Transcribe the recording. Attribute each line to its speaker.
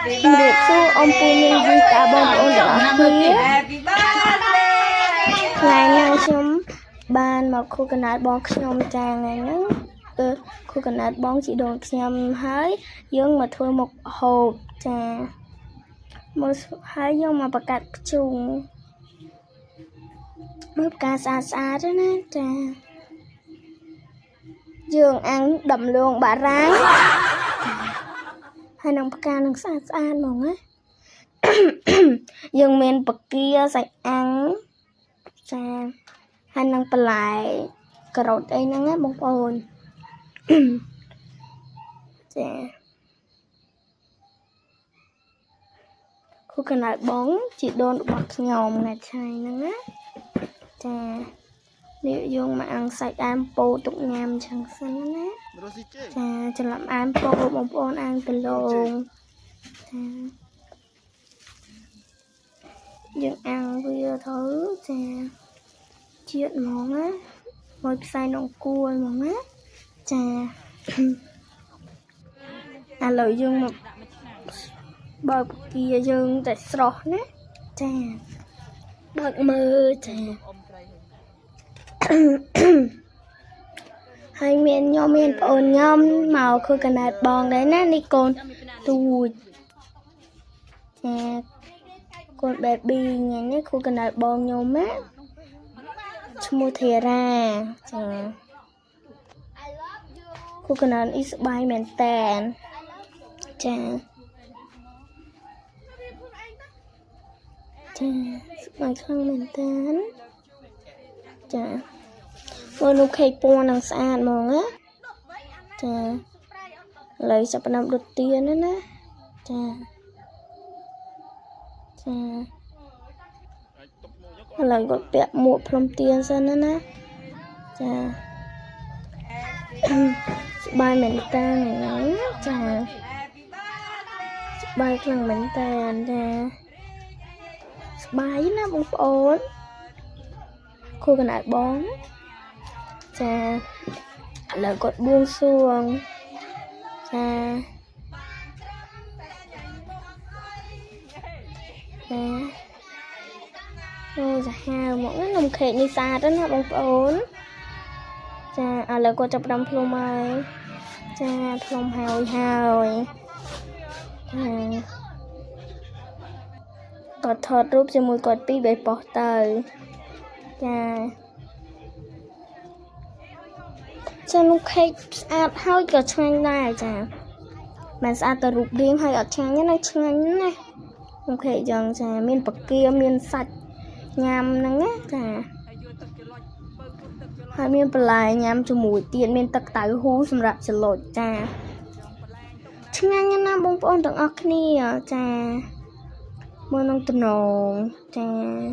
Speaker 1: ជំរាបសួរអំពូមីវីតាបងប្អូនទាំងអស់គ្នា
Speaker 2: Happy birthday.
Speaker 1: ថ្ងៃនេះខ្ញុំបានមកខួបកណ្ដាលបងខ្ញុំចាថ្ងៃហ្នឹងគឺខួបកណ្ដាលបងជីដូនខ្ញុំហើយយើងមកធ្វើមុខហូបចាមកហើយយើងមកបង្កាត់ភ្ជុងមើលផ្កាស្អាតស្អាតណាចាយើងអាំងដំឡូងបារាំងហើយនឹងផ្កានឹងស្អាតស្អាតហ្មងណា យើងមានពគាសាច់អាំងចាហើយនឹងបន្លែការ៉ុតអីហ្នឹងណាបងប្អូន ចាគូកណ្ដាលបងជីដូនរបស់ខ្ញុំថ្ងៃឆៃហ្នឹងណាចានេះយើងមកអាំងសាច់អាំពោទុកញ៉ាំចឹងសិនណា ចាច្រឡំអានពោបងប្អូនអានដលងចាយើងអាំងវាទៅចាជាតិហ្មងណាមួយផ្សាយនងគួលហ្មងណាចា ឥឡូវយើងមកបើកពគាយើងតែស្រស់ណាចាបើកមើលចា ហើយមានខ្ញុំមានប្អូនខ្ញុំមកខួយកណ្ដាលបងដែរណានេះកូនទូចចាកូន baby ថ្ងៃនេះខួយកណ្ដាលបងខ្ញុំណាឈ្មោះធីរ៉ាចាខួយកណ្ដាលអ៊ីស្បាយមែនតែនចាចាស្បាយខ្លាំងមែនតែនចាមើលនោះខេកពណ៌នឹងស្អាតហ្មងណាចាឥឡូវចាប់ផ្ដើមដុតទៀនណាណាចាចាឥឡូវគាត់ពាក់មួកផ្លុំទៀនសិនណាណាចា ស្បាយមែនតើហ្នឹងចា
Speaker 2: Happy birthday.
Speaker 1: ស្បាយខ្លាំងមែនតើចាស្បាយណាស់បងប្អូនគូកណ្ដាលបងចាឥឡូវគាត់បួងសួងចាចាអូសាហាវមកណានំខេកនេះស្អាតណាស់បងប្អូនចាឥឡូវគាត់ចាប់ផ្ដើមផ្លុំហើយចាផ្លុំហើយហើយចាគាត់ថតរូបជាមួយគាត់ពីរបីប៉ុស្តិ៍ទៅចាចានំខេកស្អាតហើយក៏ឆ្ងាញ់ដែរចាមិនស្អាតតែរូបរាងហើយអត់ឆ្ងាញ់ទេណាឆ្ងាញ់ណាស់នំខេកយ៉ាងចាមានពគាមានសាច់ញ៉ាំហ្នឹងណាចាហើយមានបន្លែញ៉ាំជាមួយទៀតមានទឹកតៅហ៊ូសម្រាប់ច្រឡុចចាឆ្ងាញ់ណាស់បងប្អូនទាំងអស់គ្នាចាមើលនឹងតំណងចា